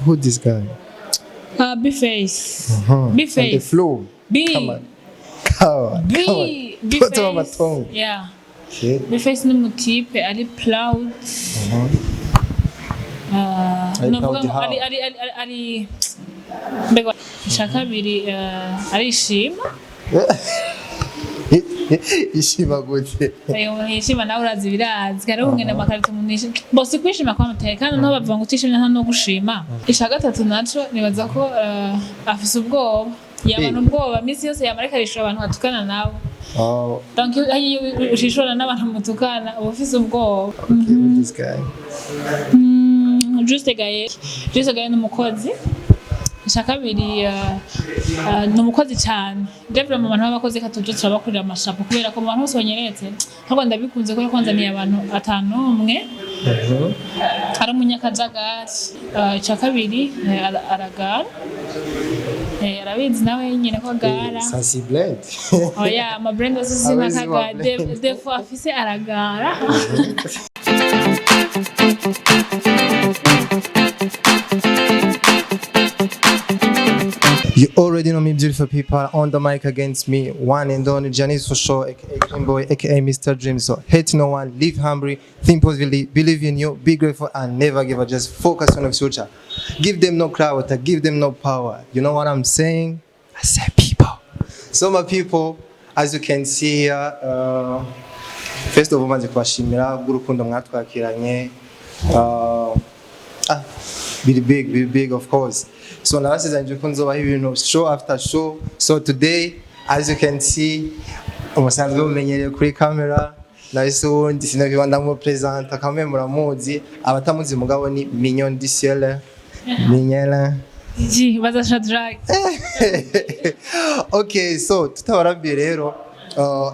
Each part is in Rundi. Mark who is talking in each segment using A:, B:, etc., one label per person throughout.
A: Who this guy?
B: B-Face.
A: On the
B: B-Face.
A: floor.
B: B.
A: Come on. Come on.
B: B.
A: Come on.
B: B-Face.
A: Toto amatongo.
B: Yeah.
A: Okay.
B: B-Face ni umutipe ari proud.
A: Ari
B: Novuga
A: proud
B: ngo
A: how?
B: ari mbega icya kabiri, arishima.
A: Ishima gute?
B: Ayo, umuntu yishima nawe urazi, birazi kare kugenda amakarito, umuntu yishima bose kwishima kwamuteye, kandi naho bavuga ngo utishimye nta no gushima. Icya gatatu naco nibaza ko afise ubwoba, yabana ubwoba minsi yose, yamareka arishura abantu batukana nawe.
A: Oh,
B: Donc iyo ushishura n'abantu mutukana, uba ufise ubwoba.
A: okay, who this guy?
B: Juste Gaye. Juste Gaye ni umukozi. Icya kabiri, ni umukozi cyane. Develop mu bantu b'abakozi katuje turabakurira amashapo, kubera ko mu bantu bose banyeretse ahubwo ndabikunze kubera ko nzaniye abantu atanu umwe ari umunyakajagari. Icya kabiri, aragara. Arabizi nawe nyine ko agara.
A: Sensible.
B: Oya, amabrand yose
A: Abizi
B: sinakagara.
A: ma brand.
B: Défaut afise, aragara.
A: You already know me, beautiful people. On the mic against me, one and only Janice for sure, aka Green Boy, aka Mr. Dream. So hate no one, live humbly, think positively, believe in you, be grateful, and never give up. Just focus on the future. Give them no crowd, give them no power. You know what I'm saying? I say people. So my people, as you can see here, first of all, maze kubashimira bw'urukundo mwatwakiranye. Biri big, biri big, of course. So nabasezeranyije ko nzobaha ibintu show after show. So today, as you can see, umusanzwe mumenyereye kuri camera, nahise uwundi sinabiba ndamupresenta kamwe, muramuzi, abatamuzi mugabo ni Mignon du Ciel, Mignonne.
B: Ji baza Shadrack.
A: Okay, so tutabarambiye rero,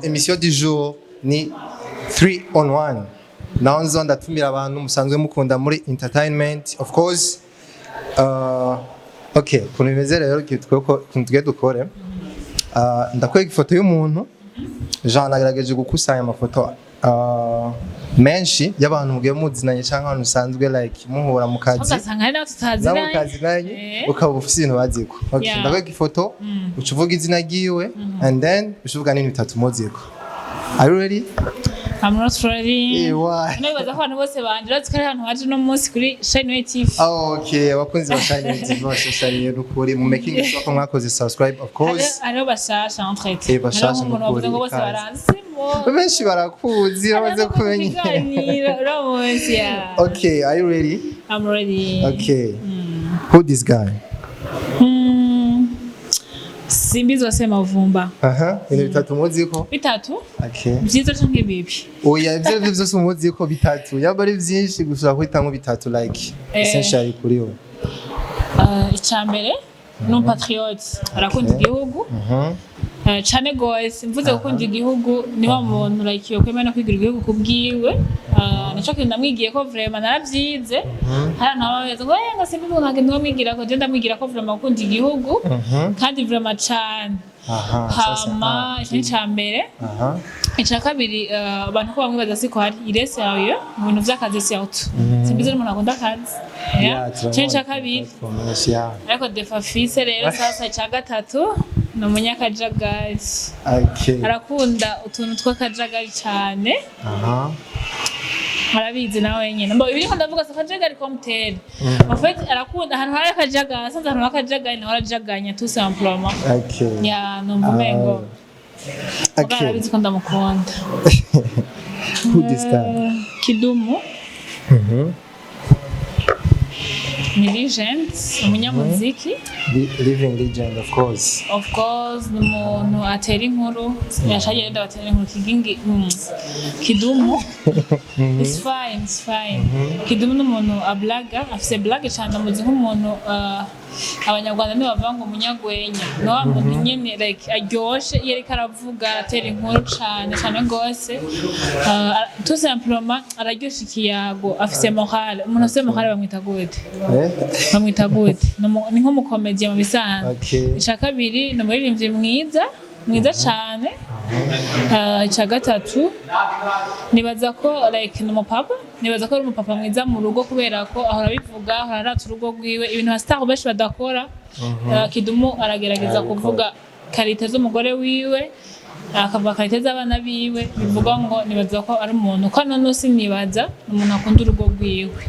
A: émission du jour ni 3 on 1, naho nzo ndatumira abantu musanzwe mukunda muri entertainment, of course. Okay, ukuntu bimeze rero, ukuntu tugiye dukore, ndakwereka ifoto y'umuntu. Jean nagerageje gukusanya amafoto menshi y'abantu mugiye muzinanye cyangwa abantu usanzwe like muhura mu kazi.
B: Ugasanga hari n'abo
A: Nawe
B: tutazinanye.
A: Utazinanye. Ukaba ufise ibintu baziko. Okay, ndakwereka ifoto, uca uvuga izina ryiwe and then uca uvuga n'ibintu bitatu muziko. Are you ready?
B: I'm not ready.
A: Eh, why?
B: Nibaza ko abantu bose banje urazi ko ari ahantu haje uno munsi kuri Shine TV.
A: Oh, okay, abakunzi ba Shine TV bashishariye nukuri mu making sure ko mwakoze subscribe, of course.
B: Hariho bashasha en fait.
A: Eh, bashasha.
B: Hariho nk'umuntu wavuze ngo
A: Nukuri,
B: bose
A: ikaze.
B: baranzimo.
A: Benshi barakuzi, bamaze kumenya.
B: Kuganira uramuzi ya.
A: Okay, are you ready?
B: I'm ready.
A: Okay. Who this guy?
B: Simbizi wase Mavumba.
A: Aha, ibintu bitatu muziko.
B: Bitatu?
A: Okay.
B: Byiza canke bibi?
A: Oya, ibyo aribyo byose umuzi ko bitatu. Yaba ari byinshi gusa guhitamo bitatu like essentially kuri we.
B: Icya mbere ni umupatriote, arakunda igihugu cane gose. Mvuze gukunda igihugu, ni wa muntu like yokwemera no kwigira igihugu ku bwiwe. Nico kintu ndamwigiye ko vraiment naravyize. Hari abantu baba baza ngo ngo simbizi, ngo nta ndamwigira ko, je ndamwigira ko vraiment gukunda igihugu kandi vraiment cane.
A: Aha, sasa.
B: Hama ico ni ica mbere. Ica kabiri, abantu ko bamwe baza siko hari irese yawe mu bintu vy'akazi, surtout simbizi n'umuntu akunda akazi. Yeah. Ico ni ica kabiri.
A: Yeah.
B: Ariko défaut afise rero sasa, ica gatatu, ni umunyakajagari. Arakunda utuntu tw'akajagari cane. Arabizi nawe nyene. Mbo ibiriko ndavuga si akajagari komutera. En fait arakunda ahantu hari akajagari, asanze ahantu hari akajagari nawe arajaganya, tout simplement. Ya, numva umengo muga arabizi ko ndamukunda.
A: Who this guy?
B: Kidumu ni legend, umunyamuziki.
A: Living legend, of course.
B: Of course, ni umuntu atera inkuru, yashagiye rero batera inkuru kigingi. Kidumu, it's fine, it's fine. Kidumu ni umuntu ablaga, afise blague cyane. Amuzi nk'umuntu, abanyarwanda ntibavuga ngo umunyagwenya, ni wa muntu nyene like aryoshe iyo ariko aravuga, aratera inkuru cane cane gose. Tout simplement araryosha ikiyago, afise morale. Umuntu afise morale bamwita gute?
A: Eh?
B: Bamwita gute? Ni nk'umukomediye mu bisanzwe. Icya kabiri, ni umuririmbyi mwiza mwiza cyane. Icya gatatu, nibaza ko like ni umupapa. Nibaza ko ari umupapa mwiza mu rugo, kubera ko ahora abivuga, ahora arata urugo rwiwe, ibintu abastar benshi badakora. Kidumu aragerageza
A: Arabikora.
B: kuvuga qualité z'umugore wiwe, akavuga qualité z'abana biwe. Bivuga ngo nibaza ko ari umuntu ko none sinibaza, ni umuntu akunda urugo rwiwe.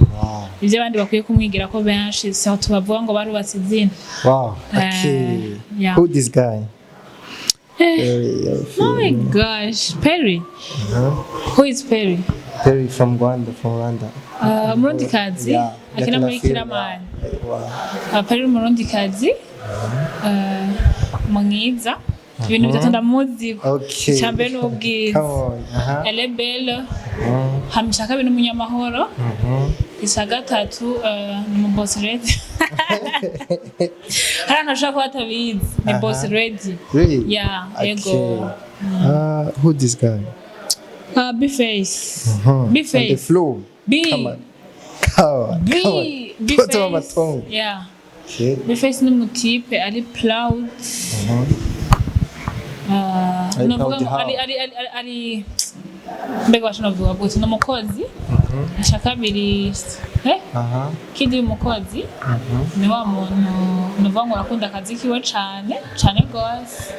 B: Ibyo abandi bakwiye kumwigira ko benshi, surtout bavuga ngo barubatse izina.
A: Okay.
B: Yeah.
A: Who this guy? Perry.
B: Oh my gosh, Perry. Who is Perry?
A: Perry from Rwanda, from Rwanda.
B: Umurundikazi.
A: Yeah.
B: Akina muri
A: Film,
B: Kiramani.
A: Yeah. Wow.
B: Perry, umurundikazi mwiza. Ibintu bitatu ndamuziko. Icya mbere ni ubwiza.
A: Come on.
B: Elle est belle. Hama icya kabiri ni umunyamahoro. Icya gatatu ni umu boss lady. Hari ahantu hashobora kuba atabizi, ni boss lady.
A: Really?
B: Yeah,
A: Okay.
B: ego.
A: Who this guy?
B: B-Face.
A: On the
B: B-Face.
A: floor.
B: B.
A: Come on. Come on.
B: B.
A: Come on.
B: B-Face.
A: Toto amatongo.
B: Yeah.
A: Okay.
B: B-Face ni umutipe ari proud.
A: Ari
B: Novuga
A: proud
B: ngo
A: how?
B: ari mbega bashobora kuvuga gute, ni umukozi. Icya kabiri, kidi umukozi ni wa muntu nuvuga ngo arakunda akazi kiwe cane cane gose.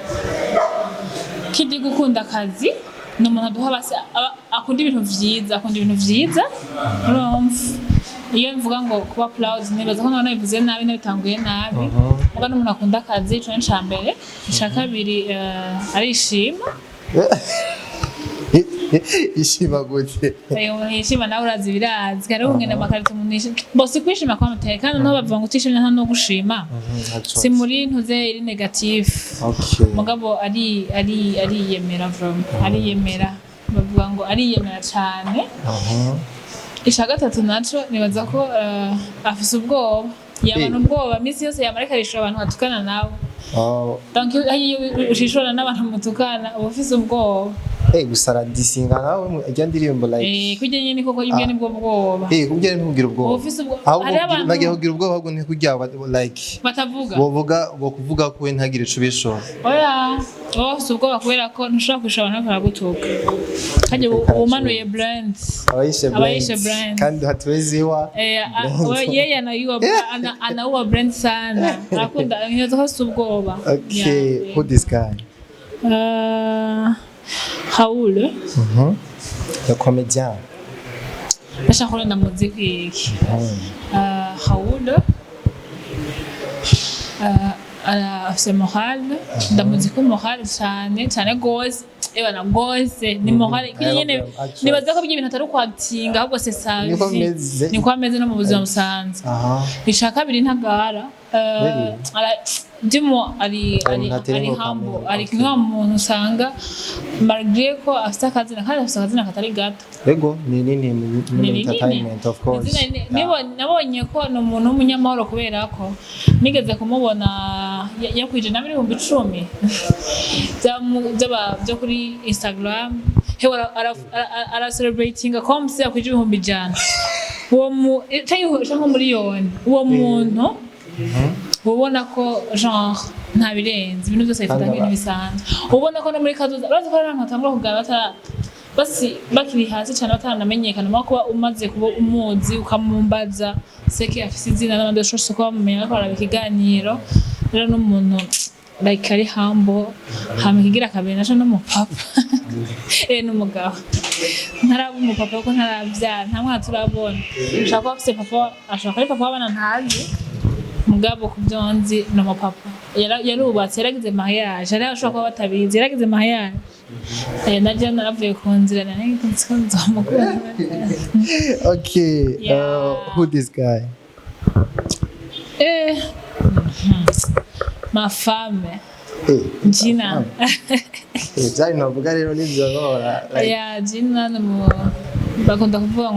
B: Kidi gukunda akazi, ni umuntu aduha basi akunda ibintu vyiza, akunda ibintu vyiza. Urumva iyo mvuga ngo kuba proud, nibaza ko nabona bivuze nabi, nabitanguye nabi. Muga n'umuntu akunda akazi, ico ni ica mbere. Ica kabiri, arishima.
A: Ishima gute?
B: Umuntu yishima nawe urazi, birazi hariho kugenda amakarito umuntu yishima bose kwishima kwamuteye, kandi noneho bavuga ngo utishimye nta no gushima. Si muri ntuze iri négatif. Mugabo ari ari ariyemera vraiment, ariyemera, bavuga ngo ariyemera cane. Ica gatatu naco, nibaza ko afise ubwoba, yabana ubwoba misi yose, yamareka arishura abantu batukana nawe.
A: Oh.
B: Donc iyo ushishura n'abantu mutukana, uba ufise ubwoba.
A: Gusa aradisinga nawe ijya ndirimbo like.
B: Kurya nyene koko ibyo nibwo bwoba.
A: Kurya ntikugira ubwoba.
B: Uba ufise ubwoba.
A: Ahubwo
B: Hariho abantu
A: nagiye kugira ubwoba, ahubwo ntikurya like
B: batavuga.
A: Bovuga, bokuvuga ko we ntagire ico ubishora.
B: Oya, uba ufise ubwoba kubera ko ntushobora kwishura abantu baragutuka, harya uba umanuye brand.
A: Abayishe.
B: Abayishe
A: brand.
B: Brand.
A: Kandi hatuwezi wa
B: Yeye anaiua anaua brand sana, arakunda, nibaza ko afise ubwoba.
A: Okay.
B: Yeah.
A: Who this guy?
B: Raoul.
A: Le comédien.
B: Ndashaka kurenda muzi iki. Raoul afise morale, ndamuzi ko morale cane cane gose, ebana gose ni morale
A: I love
B: nyene.
A: them, actually.
B: Nibaza ko ibintu atari ukwakitinga, ahubwo c'est sa
A: Niko
B: vie.
A: meze.
B: Niko ameze no mu buzima busanzwe. Ica kabiri, ntagara.
A: Really?
B: Ndimo ari ari
A: Ntatera
B: ari
A: ingoga
B: humble.
A: kamere,
B: Ari
A: okay.
B: ni wa muntu usanga malgré ko afise akazina, kandi afise akazina katari gato.
A: Ego, ni nini
B: Ni
A: muri
B: rinini.
A: entertainment, of course.
B: Izina nabonye ko ni umuntu w'umunyamahoro, kubera ko nigeze kumubona yakwije na 10,000 byo kuri Instagram. Hewe ara celebratinga comme si yakwije 100,000, uwo mu canke miliyoni. Uwo muntu ubona ko genre nta birenze, ibintu byose bifata
A: Kandi
B: nk'ibintu bisanzwe. Ubona ko no muri kazoza urazi ko hari abantu batangura kugaba batara basi bakiri hasi cyane, bataranamenyekana. Mugabo kuba umaze kuba umuzi ukamumbaza seke afise izina, n'abandi bashobora kuba bamumenya bariko baraba ikiganiro. Rero n'umuntu like ari humble. Hama ikigira kabiri naco, n'umupapa, n'umugabo. Ntaraba umupapa kuko ntaravyara, nta mwana turabona. Ashobora kuba afise papa, ashobora kuba ari papa w'abana ntazi. Mugabo ku byo nzi ni umupapa. Yarubatse, yaragize mariage. Hariho abashobora kuba batabizi, yaragize mariage. Naryo naravuye ku nzira, nari nzi ko nzomukunda.
A: Okay.
B: Yeah.
A: Who this guy?
B: Ma femme. Gina.
A: Byari navuga rero nivyo nora like.
B: Yeah, Gina ni mu bakunda kuvuga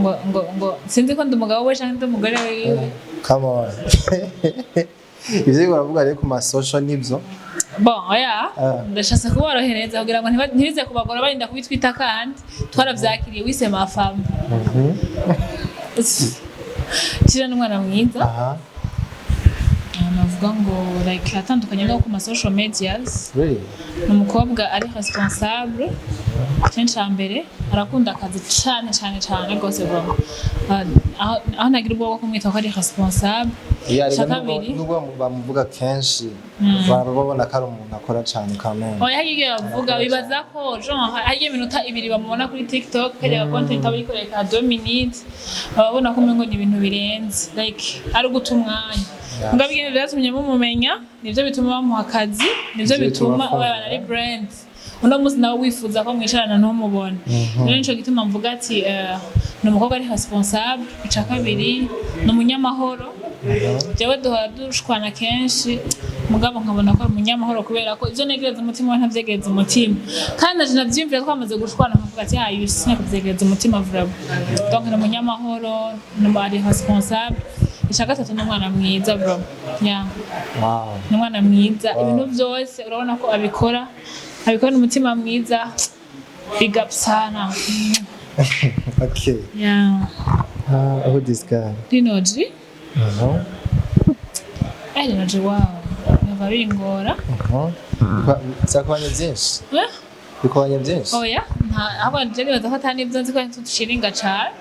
B: ngo sinzi ko ndi umugabo we canke ndi umugore wiwe.
A: Come on, ivyo baravuga rero ku ma social nivyo?
B: Bon, oya.
A: Ah.
B: Ndashatse kuborohereza kugira ngo ntibize kubagora barinda kubitwita, kandi twaravyakiriye wise ma femme. Gina ni umwana mwiza. navuga ngo like atandukanye no ku ma social medias.
A: Really?
B: Ni umukobwa ari responsable. Cyane cya mbere, arakunda akazi cane cane cane rwose vraiment. Aho nagira ubwoba bwo kumwita ko ari responsable.
A: Yeah,
B: Ica
A: rega nubwo
B: kabiri,
A: nubwo bamuvuga kenshi, baba babona ko ari umuntu akora cyane kameme.
B: Oya, hari igihe bavuga, bibaza ko genre hari igihe iminota 2 bamubona kuri TikTok, kajya content aba yikoreye ka 2 minutes, babona ko umengo ni ibintu birenze, like ari uguta umwanya. Mugabo ibintu byatumye mumumenya, nivyo bituma bamuha akazi, nivyo
A: Nivyo bituma
B: bituma
A: afungura.
B: babana ari brand. Uno munsi nawe wifuza ko mwicarana ntumubone. Rero nico gituma mvuga ati ni umukobwa ari responsable. Ica kabiri, ni umunyamahoro. Jewe duhora dushwana kenshi, mugabo nkabona ko ari umunyamahoro, kubera ko ivyo negereza umutima we ntavyegereza umutima. Kandi naje navyiyumvira twamaze gushwana, nkavuga ati ah, ibi sinakuvyegereza umutima vraiment. Donc ni umunyamahoro, ari responsable. Ica gatatu, ni umwana mwiza bro, yeah. Ni umwana mwiza. Ibintu byose urabona ko abikora, abikorana umutima mwiza. Big up sana.
A: Okay.
B: Yeah.
A: Who this guy?
B: Lino G. Eh, Lino G, wow, biva bingora.
A: Byakubanye byinshi.
B: Eh?
A: Bikubanye byinshi.
B: Oya, nta, ahubwo je nibaza ko atari n'ibyo nzi ko tushiringa cane.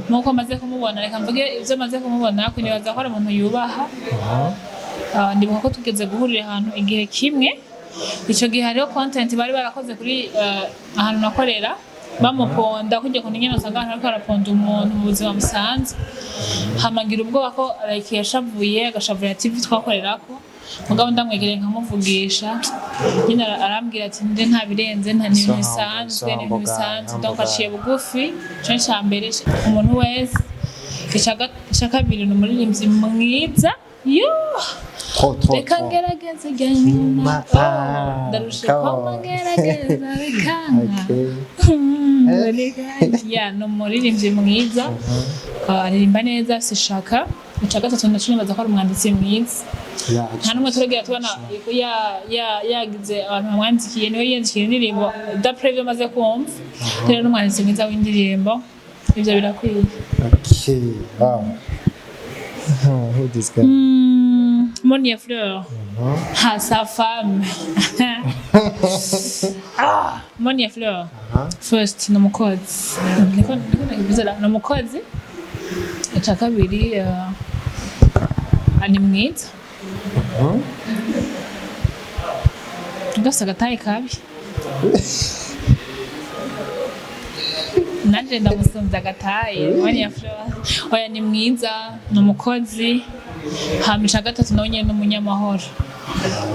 B: Nkuko maze kumubona, reka mvuge ibyo maze kumubona ko nibaza ko ari umuntu yubaha. Ah, ndibuka ko tugeze guhurira ahantu igihe kimwe. Icyo gihe hariho content bari barakoze kuri ahantu nakorera, bamuponda kujya kuntu nyene usanga abantu bariko baraponda umuntu mu buzima busanzwe. Hamagira ubwoba ko like yashavuye, agashavurira TV twakorerako. Mugabo ndamwegereye nkamuvugisha nyine, arambwira ati nde nta birenze, nta ni ibintu
A: So
B: bisanzwe, ni ibintu
A: humble guy,
B: bisanzwe.
A: humble
B: Donc
A: guy.
B: aciye bugufi. Ico ni ica mbere umuntu wese. Ica kabiri, ni umuririmbyi mwiza yo.
A: Trop, trop,
B: Reka
A: trop.
B: ngerageze jya nyuma.
A: Ah,
B: Ndarushe
A: come
B: kwama
A: on.
B: ngerageza bikanka. Ya, ni umuririmbyi mwiza. Ah, aririmba neza, afise ishaka. Ica gatatu naco, nibaza ko ari umwanditsi mwiza. Nta n'umwe turagira tubona yagize abantu bamwandikiye, niwe yiyandikiye indirimbo d'après ibyo maze kumva. Rero n'umwanditsi mwiza w'indirimbo, ivyo birakwiye.
A: Okay. Wow. Who this guy?
B: Monia Fleur. Ha, sa femme. Ah, Monia Fleur. First, ni umukozi. Niko nakivuze la, ni umukozi. Ica kabiri, ni mwiza. Gafise agataye kabi. Nanje ndamusumbya agataye. Monia Fleur. Oya, ni mwiza, ni umukozi. Hama ica gatatu, nawe nyene ni umunyamahoro.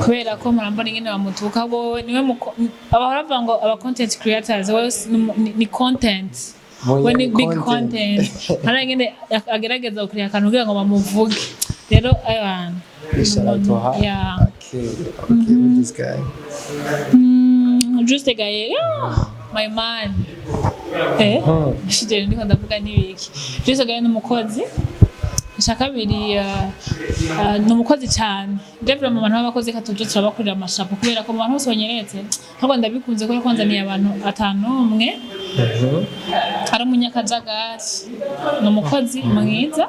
B: Kubera ko murambona ingene bamutuka, wowe niwe abahora bavuga ngo aba content creators, wowe ni content, we ni big content. Hariya ingene agerageza gukurira akantu kugira ngo bamuvuge. Rero abantu
A: Shout out to her.
B: Yeah.
A: Okay. Okay, who this guy?
B: Juste Gaël, ah, my man. Eh, shideri ndiko ndavuga n'ibiki. Juste Gaël ni umukozi. Ica kabiri, ni umukozi cyane. Develop mu bantu b'abakozi katuje turabakorera amashapo, kubera ko mu bantu bose banyeretse, ahubwo ndabikunze kubera ko nzaniye abantu atanu umwe ari umunyakajagari. Ni umukozi mwiza,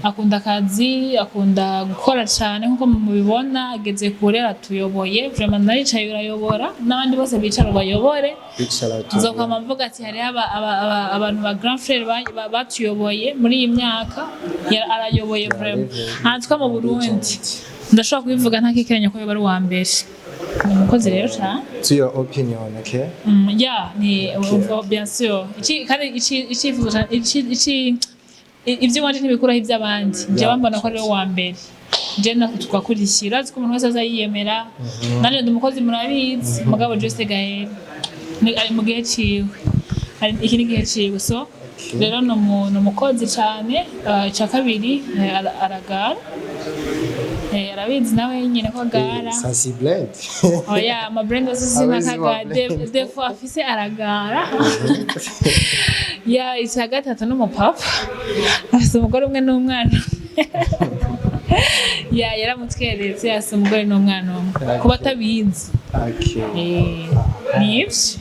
B: akunda akazi, akunda gukora cyane nkuko mubibona. Ageze kure, aratuyoboye vraiment. Naricaye urayobora n'abandi bose bicara ubayobore.
A: Big shout out to
B: Nzokwama mvuga ati hariho abantu ba grand frère batuyoboye muri iyi myaka. Arayoboye vraiment. Hantwa mu Burundi ndashobora kubivuga ntakikeranya ko yoba ari uwa mbere. Ni umukozi rero cyane.
A: To your opinion, okay?
B: Ya, ni oh, bien sûr. Iki kandi icyifuzo ibyo iwanje ntibikuraho iby'abandi. Njyewe mbona ko ari we wa mbere, je natwe tugakurikira. Urazi ko umuntu wese aza yiyemera. Nanjye ndi umukozi murabizi, mugabo Juste Gaël ari mu gihe ciwe. Iki ni igihe ciwe. So rero ni umukozi cane. Ica kabiri, aragara. Arabizi nawe nyine ko agara.
A: Sensible.
B: Oya, amabrand yose
A: Abizi
B: sinakaga
A: wa brand.
B: Defo afise aragara. Ya, icya gatatu, n'umupapa afise umugore umwe n'umwana umwe. Ya, yaramutweretse, afise umugore n'umwana umwe kuba atabizi.
A: Okay.
B: Ni ivyo.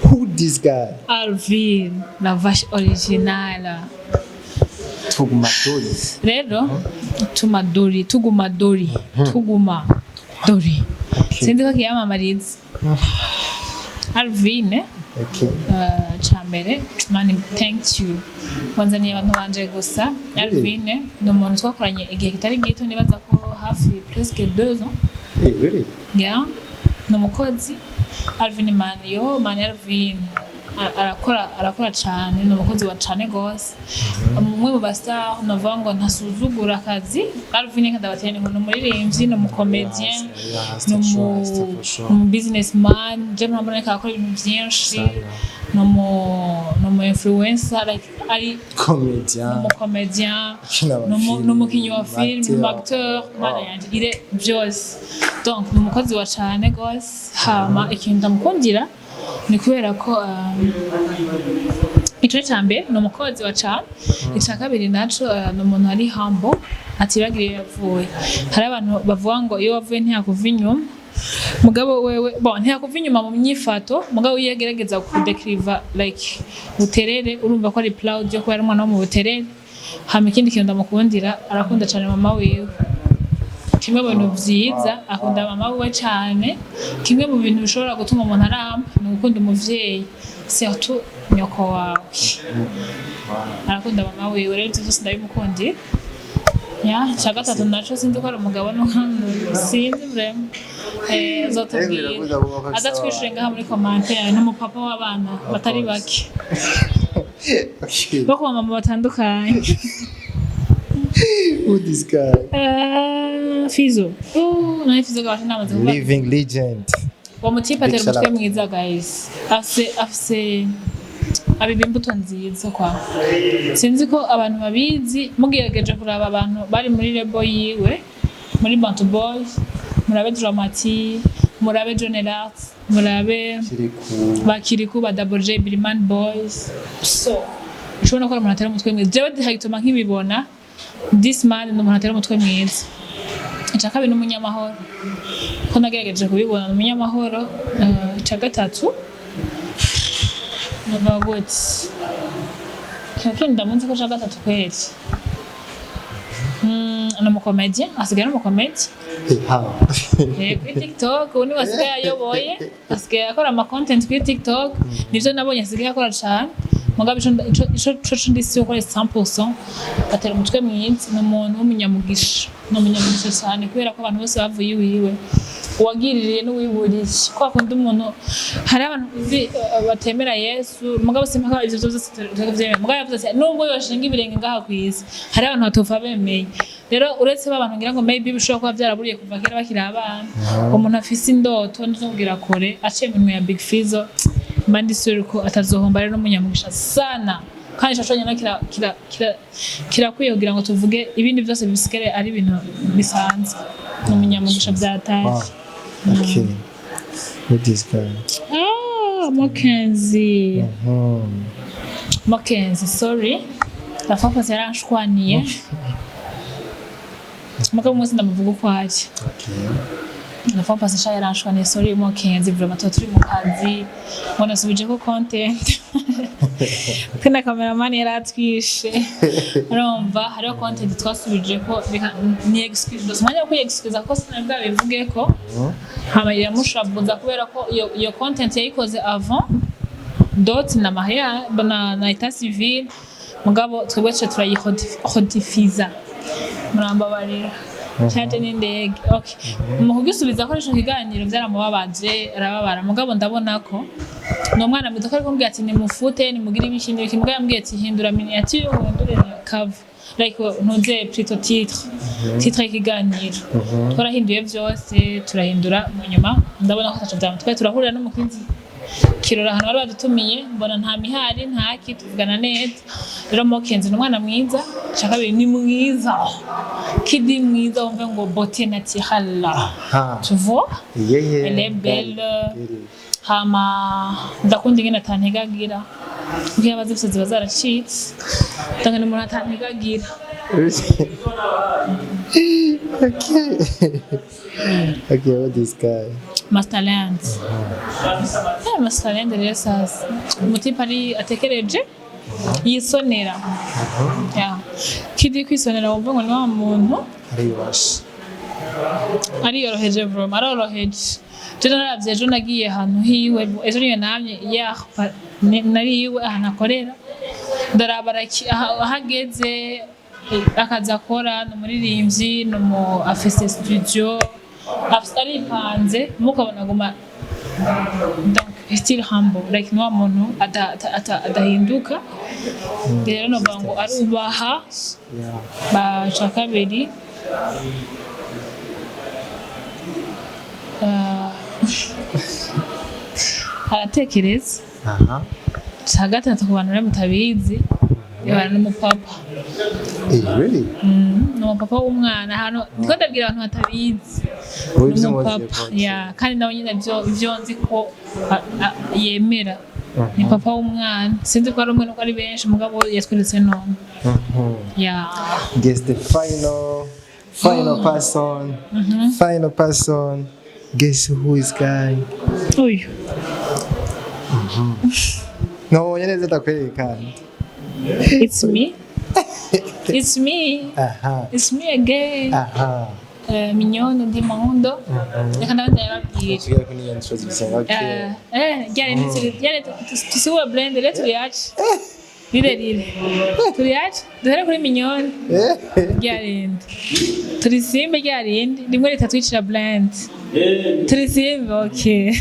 A: Who this guy?
B: Alvin, la vache originale.
A: Tuguma dori.
B: Rero tuma dori, tuguma dori, tuguma dori.
A: Okay.
B: Sinzi ko kiyamamariza Alvine.
A: Okay.
B: Cambere mani, thank you, wanzaniye abantu banje gusa. Alvine ni umuntu twakoranye igihe kitari gito, nibaza ko hafi presque 2 ans.
A: Hey, really?
B: Yeah. Ni umukozi Alvin, man, yo man, Alvin arakora cane, ni umukozi wa cane gose, umwe mu ba star navuga ngo ntasuzugura akazi. Alvin kadabateye, ni umuririmbyi, ni umu comédien, ni umu businessman, je murabona ko akora ibintu vyinshi, ni umu influencer, like ari
A: Comedian.
B: Umu comédien.
A: Akina
B: ni umukinyi wa film, ni umu
A: acteur.
B: acteur, mana yanje, ire byose. Donc ni umukozi wa cane gose. Hama ikintu ndamukundira ni kubera ko ico ca mbere ni umukozi wa cane, ica kabiri naco ni umuntu ari humble, atibagira iyo yavuye. Hari abantu bavuga ngo iyo wavuye ntiyakuva inyuma, mugabo wewe, bon, ntiyakuva inyuma mu myifato, mugabo iyo agerageza kudekiriva like Buterere, urumva ko ari proud yo kuba ari umwana wo mu Buterere. Hama ikindi kintu ndamukundira, arakunda cane mama wiwe. Kimwe mu bintu vyiza, akunda mama wiwe cane. Kimwe mu bintu bishobora gutuma umuntu aramba ni ugukunda umuvyeyi, surtout nyoko wawe. Arakunda mama wiwe, rero ivyo vyose ndabimukundira. Ya ica gatatu naco, sinzi ko ari umugabo n'umwana, sinzi vraiment. Azotubwira, azatwishure ngaha muri commentaire. Ni umupapa w'abana batari bake
A: Okay.
B: bo ku bamama batandukanye.
A: Who this guy?
B: Fizo. Nawe Fizo gabasha namaze kuvuga.
A: Living legend.
B: Uwo mutipe atera
A: Big shout
B: umutwe
A: out.
B: mwiza, guys. Afise abiba imbuto nziza kwa. Sinzi ko abantu babizi, mugerageje kuraba abantu bari muri label yiwe, muri Bantu Boys, murabe Dramati, murabe John Elarts, murabe
A: Kiriku.
B: Bakiriku, ba Double J, Bilman Boys. So, ushobora ko ari umuntu atera umutwe mwiza. Jewe hagituma nkibibona, this man ni umuntu atera umutwe mwiza. Ica kabiri ni umunyamahoro, ko nagerageje kubibona, ni umunyamahoro. Ica gatatu navuga gute? Ica ndamunzi ko ica gatatu kweri, ni umu comédien, asigaye ari umu comédien.
A: Hey, how?
B: Kuri TikTok ubu niwe asigaye ayoboye, asigaye akora ama content kuri TikTok, nivyo nabonye asigaye akora cane. Mugabo ico ndi si gukora 100%, atera umutwe mwiza, ni umuntu w'umunyamugisha, ni umunyamugisha cyane kubera ko abantu bose bavuye iwiwe, uwagiririye n'uwiburiye. Kwa kundi umuntu, hari abantu uzi batemera Yesu, mugabo simpaka ivyo vyose turavyemera, mugabo yavuze ati nubwo yoshinga ibirenge ngaha kw'isi hari abantu batopfa bemeye. Rero uretse ba bantu ngira ngo maybe bishobora kuba byaraburiye kuva kera bakiri abana, umuntu afise indoto nzobwira kure aciye mu minwe ya Big Fizzo, mba ndi sure ko atazohomba. Rero n'umunyamugisha sana, kandi ico conyene kirakwiye kugira ngo tuvuge ibindi byose bisigare ari ibintu bisanzwe. Ni umunyamugisha byataye.
A: Wow. Okay. Who this guy?
B: Ah, Mokenzi. Mokenzi, sorry. La fois passée yaranshwaniye. Mugabo umunsi ndamuvuga uko ari.
A: Okay.
B: La fois passée sha yaranshwaniye, sorry Mokenzi, vraiment tuba turi mu kazi. Ngo nasubijeko content. Twe na cameraman yaratwishe. Urumva hariho content twasubijeko, reka ni excuse. Ndose umwanya wo kwiyexcusa kuko sinari bwabivugeko. Hama iramushavuza kubera ko iyo content yayikoze avant dot na mariage na état civil, mugabo twebwe tuca turayihodifiza, murambabarira cyaje n'indege. Okay, mu kugisubiza ko ico kiganiro byaramubabaje, arababara, mugabo ndabona ko ni umwana mwiza, ko ariko mbwira ati nimufute, nimugire ibiki n'ibiki, mugabo yambwiye ati hindura miniature, uhindure na cover, like ntuze plutôt titre y'ikiganiro. Twarahinduye byose, turahindura, mu nyuma ndabona ko ataco byamutwaye, turahurira no mu kindi kirori ahantu bari badutumiye, mbona nta mihari ntaki, tuvugana neza. Rero Mokenzi ni umwana mwiza. Icya kabiri ni mwiza, kidi mwiza, wumve ngo beauté naturelle.
A: Ha.
B: Tu vois?
A: Yeah.
B: Elle est belle.
A: Very.
B: Hama ndakunda ingene atantegagira, kuko iyo abazi ziba zaracitse. Ndanga ni umuntu atantegagira.
A: Okay. Okay, what this guy?
B: Masterland. Masterland rero sasa umutipe ari atekereje. Yisonera. Yeah. Kidi kwisonera, wumva ngo ni wa muntu
A: Ariyubashe.
B: Ariyoroheje vraiment, aroroheje. Je naravye ejo, nagiye ahantu hiwe ejo, niyo namye ya nari iwe ahantu akorera, ndaraba aho ageze, akazi akora, ni umuririmbyi, ni umu afise studio, aripanze, mukabona aguma, donc he's still humble, like ni wa muntu adahinduka. Rero novuga ngo arubaha. Baca kabiri, aratekereza. Ca gatatu, ku bantu rero mutabizi, ibana n'umupapa.
A: Eh, really?
B: Ni umupapa w'umwana. Hano ndiko ndabwira abantu batabizi.
A: Wowe
B: Ni
A: ibyo muzi.
B: umupapa ya, kandi nawe nyine ivyo nzi ko yemera ni papa w'umwana. Sinzi ko ari umwe nuko ari benshi, mugabo yatweretse none ya.
A: Guess the final person. Final person. Guess who is guy?
B: Uyu.
A: Nabonye neza ndakwereka.
B: It's me, it's me. It's me again. Mignonne du monde, reka ndabe ndababwira.
A: Tugere kuri iyo introduction. Okay.
B: Ryari ryari tusiwe blend rero, turiyace rire rire, turiyace duhere kuri Mignonne ryarindi, turisimbe ryarindi rimwe ritatwicira blend, turisimbe. Okay.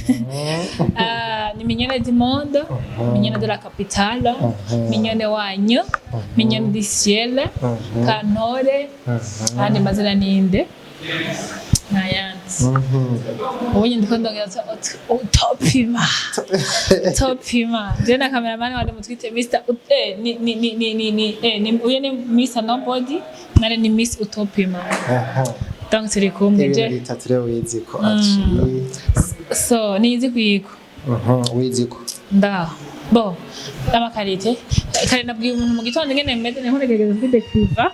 B: Ah, ni Mignonne du monde, Mignonne de la capitale, Mignonne wanyu, Mignonne du ciel, Kantore, andi mazina ninde ntayandi. Ubu nyine ndiko ndongera utopima topima. Je na cameraman wanje mutwite Mr. Ni ni ni ni ni ni ni uyu ni Mr. Nobody, nare ni Miss Utopima. Donc turi kumwe.
A: Ibintu
B: Je
A: bitatu rero wizi ko actually.
B: So nizi kwiko.
A: Wizi ko.
B: Ndaho bo amakarite kare nabwiye umuntu mu gitondo ingene meze, niho ngerageza kwidekriva.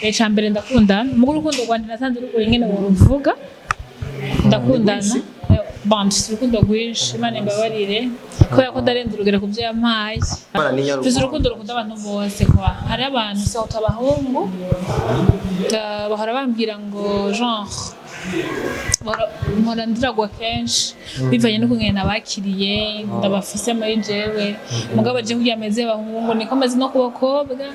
B: Ica mbere, ndakundana. Mugo urukundo rwanje nasanze rugura ingene woruvuga. Ndakundana. Bon, mfise urukundo rwinshi, Imana imbabarire kubera ko ndarenze urugero ku byo yampaye.
A: Imana ni nyarukundo.
B: Mfise urukundo rukunda abantu bose kwa hari abantu surtout abahungu, bahora bambwira ngo genre mpora ndiragwa kenshi bivanye n'ukungene nabakiriye, ndabafise muri jewe. Mugabo je kugira meze abahungu niko meze no ku bakobwa.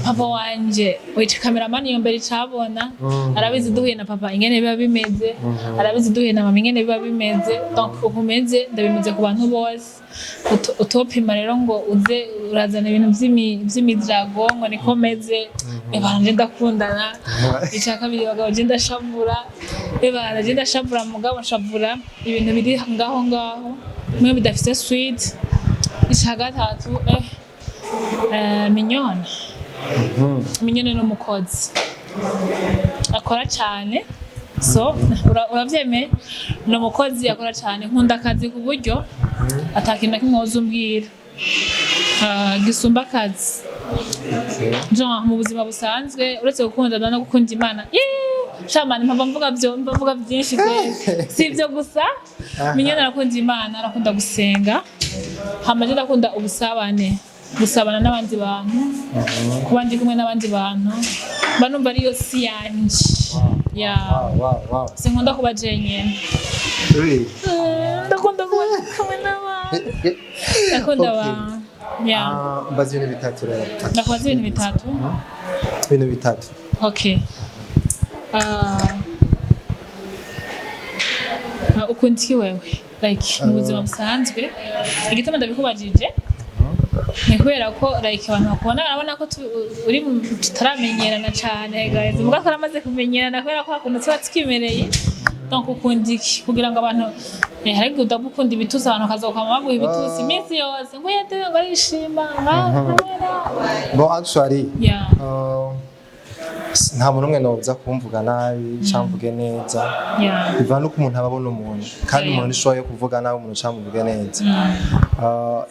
B: Papa wanje wica cameraman iyo mbere icabona, arabizi duhuye na papa ingene biba bimeze, arabizi duhuye na mama ingene biba bimeze. Donc uko umeze ndabimeze ku bantu bose. Utopima rero ngo uze urazana ibintu vy'imidirago ngo niko meze. Ebana je ndakundana. Ica kabiri, bagabo, je ndashavura. Ebana je ndashavura, mugabo nshavura ibintu biri ngaho ngaho mwe bidafise suite. Ica gatatu, Mignonne, Mignonne ni umukozi akora cyane. So uravyemeye, ni umukozi akora cyane. Nkunda akazi ku buryo atakintu na kimwe woza umbwira gisumba akazi. Genre mu buzima busanzwe, uretse gukundana no gukunda Imana. Shamani mpava mvuga byo, mva mvuga byinshi kweli. Si ibyo gusa, Mignonne arakunda Imana, arakunda gusenga. Hama je ndakunda ubusabane, gusabana n'abandi bantu, kuba ndi kumwe n'abandi bantu mba numva ariyo si yanje ya. Sinkunda kuba jenyene.
A: Really?
B: Ndakunda kuba ndi kumwe n'abantu, ndakunda abantu ya.
A: Ah, mbaza ibintu bitatu rero.
B: Ndakubaza ibintu bitatu?
A: Ibintu bitatu.
B: Okay. Ukunda iki wewe, like mu buzima busanzwe? Igituma ndabikubajije ni kubera ko like abantu bakubona barabona ko uri tutaramenyerana cane guys, muga twaramaze kumenyerana kubera ko hakuntu tuba twimereye. Donc ukunda iki kugira ngo abantu, hari igihe udakunda ibitusi, abantu bakazokwama baguha ibitusi iminsi yose ngo yede ngo arishima nka
A: Bon, actually,
B: yeah.
A: Nta muntu umwe noza kumvuga nabi cyangwa mvuge neza. Biva nuko umuntu aba abona umuntu, kandi umuntu nishoboye kuvuga nabi umuntu cyangwa muvuge neza.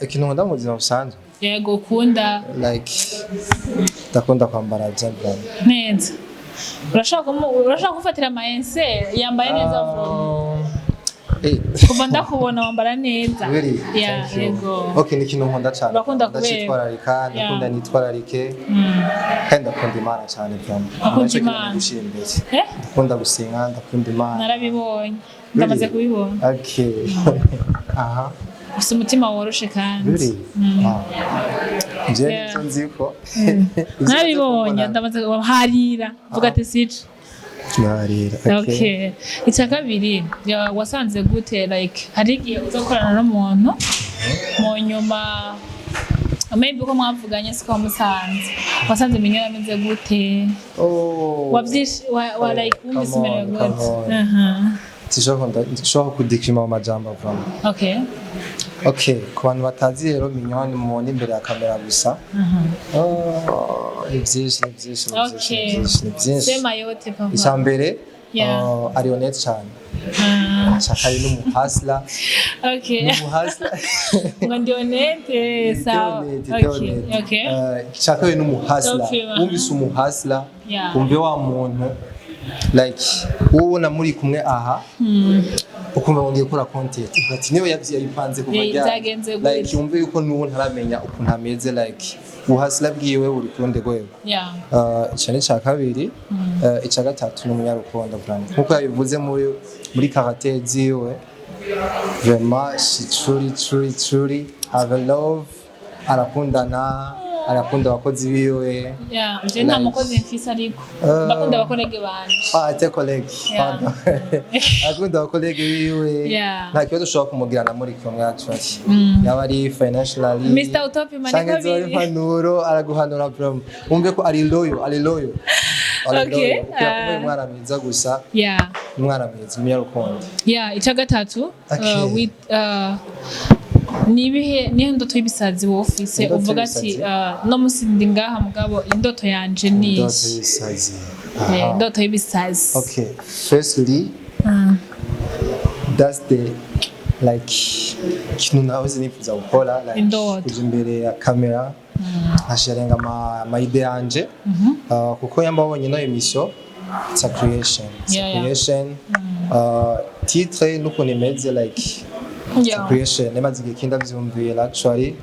A: Ikintu nkunda mu buzima busanzwe?
B: Yego, ukunda.
A: Like ndakunda kwambara bya brand.
B: Neza. Urashaka kumfatira ama enseri yambaye neza vuba.
A: Eh.
B: Kuva ndakubona wambara neza.
A: Really?
B: Yeah.
A: Thank you.
B: Yego.
A: Okay, ni ikintu nkunda cyane.
B: Urakunda kuberwa.
A: Ndacitwararika, ndakunda nitwararike. Kandi ndakunda Imana cyane vraiment.
B: Ukunda
A: Nacyo kintu
B: Imana.
A: gushyira imbere.
B: Eh?
A: Ndakunda gusenga, ndakunda Imana.
B: Narabibonye, ndamaze
A: Really?
B: kubibona.
A: Okay. Aha.
B: Ufite umutima woroshe kandi.
A: Really? Wow. Jewe nivyo nzi ko.
B: Narabibonye, ndamaze harira vuga ati sico.
A: Narira. Okay.
B: Okay. Icya kabiri, wasanze gute, like hari igihe uza gukorana n'umuntu, mu nyuma maybe uko mwavuganye siko wamusanze. Wasanze Mignonne ameze gute?
A: Oh.
B: Wavyishe wa like wumvise
A: Come
B: umerewe
A: on,
B: gute?
A: come on.
B: Aha.
A: Sinshobora kudécrima mu majambo vraiment.
B: Okay.
A: Okay, ku bantu batazi rero Mignonne mubona imbere ya kamera gusa. Oh, ni byinshi, ni byinshi, ni byinshi, ni byinshi, ni byinshi.
B: Sema yote, papa.
A: Icya mbere, ari honnête cyane. Icya kabiri, ni umuhustler. Ni umuhustler.
B: Ngo ndi honnête, sawa. Okay.
A: Icya kabiri, ni umuhustler.
B: Okay, aha.
A: Wumvise umuhustler, wumve wa muntu like wowe ubona muri kumwe aha, ukumva ngo ngiye gukora content, ati niyo yabipanze kuva
B: Yeah,
A: ryari.
B: byagenze gute?
A: Like wumve yuko n'ubu ntaramenya ukuntu ameze, like ubuhustler bwiwe buri ku rundi rwego. Icyo ni icya kabiri. Icya gatatu, ni umunyarukundo vraiment, nkuko yabivuze muri caractère ziwe. Vraiment, she truly, truly, truly have a love. Arakundana, arakunda abakozi biwe.
B: Yeah, je nta
A: Like-
B: mukozi mfise, ariko ndakunda abacollègues banje.
A: Ah, tes collègues.
B: Yeah.
A: Pardon. Akunda abacollègues biwe.
B: Yeah.
A: Nta kibazo ushobora kumugirana muri kumwe actually. Yaba ari financially.
B: Mr. Utopia,
A: Canke
B: niko
A: zoba ari
B: biri.
A: impanuro, araguhanura bro. Wumve ko ari loyal, ari loyal. Ari
B: Okay,
A: loyal. Ukira kumwe umwana mwiza gusa, umwana mwiza, umunyarukundo.
B: Yeah, icya gatatu,
A: Okay.
B: Nibihe niyo ndoto y'ibisazi wowe ufise,
A: Indoto
B: uvuga ati
A: y'ibisazi?
B: No musi ndi ngaha, mugabo indoto yanje ni
A: Indoto
B: iyi.
A: y'ibisazi.
B: Eh,
A: Aha.
B: indoto y'ibisazi.
A: Okay, firstly, that's the like ikintu nahoze nifuza gukora, like
B: Indoto.
A: kuja imbere ya kamera nkasharinga ama idées yanje. Kuko yamba wabonye no émission, it's a creation, it's a creation. Titre n'ukuntu imeze, like it's a creation. Nemaze igihe kindi ndavyumvira actually.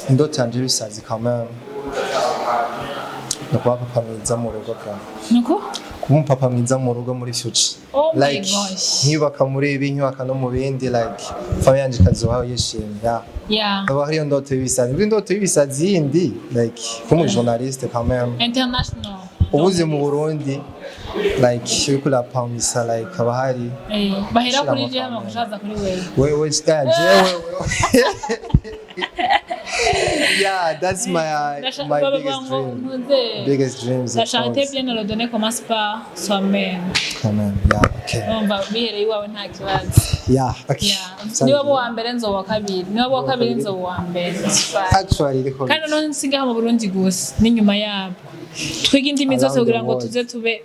A: Indoto yanje y'ibisazi quand même ni ukuba papa mwiza mu rugo bwa
B: Nuko
A: kuba umupapa mwiza mu rugo muri future.
B: Oh my
A: Like
B: gosh.
A: nkiyubaka muri ibi, nkiyubaka no mu bindi, like famille yanje ikazobaho yishimye, yeah. Haba hariyo ndoto y'ibisazi. Indi ndoto y'ibisazi yindi, like kuba umujournaliste quand même.
B: International.
A: Ubuze mu Burundi, like uriko urapamisa, like haba hari
B: Eh, bahera
A: Shira
B: kuri je
A: amafaranga.
B: hama kushaza kuri wewe.
A: Wewe, yeah, jewe, yeah, that's my biggest dream, biggest dreams,
B: La
A: of
B: charité
A: course.
B: bien ordonnée commence par soi-même.
A: Quand même, yeah, okay.
B: Urumva bihereye iwawe nta kibazo.
A: Yeah, okay.
B: Yeah. Niba uwa mbere nzoba uwa kabiri, niba uwa kabiri nzoba uwa mbere. It's fine.
A: Actually riko
B: Kandi noneho nsigaho mu Burundi gusa n'inyuma yabwo twiga indimi zose
A: Around the
B: kugira ngo
A: world.
B: tuze tube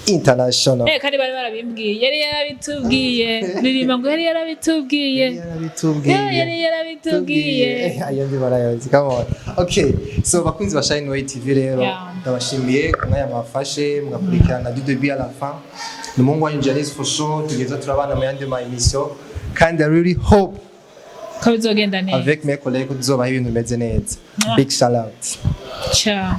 A: International.
B: Eh, kandi bari barabimbwiye, yari yarabitubwiye, ririmba ngo yari yarabitubwiye.
A: Yarabitubwiye.
B: Yeah, yari yarabitubwiye.
A: Ayo ndi barayozi, come on. Okay, so bakunzi ba Shine Way TV rero, ndabashimiye ku mwanya mwafashe mugakurikirana du début à la fin. Ni umuhungu wanyu Janice for sure, tugeza turabana mu yandi ma émission, kandi I really hope
B: ko bizogenda neza
A: avec mes collègues ko tuzobaha ibintu bimeze neza.
B: Mwah.
A: Big shout out.
B: Ciao.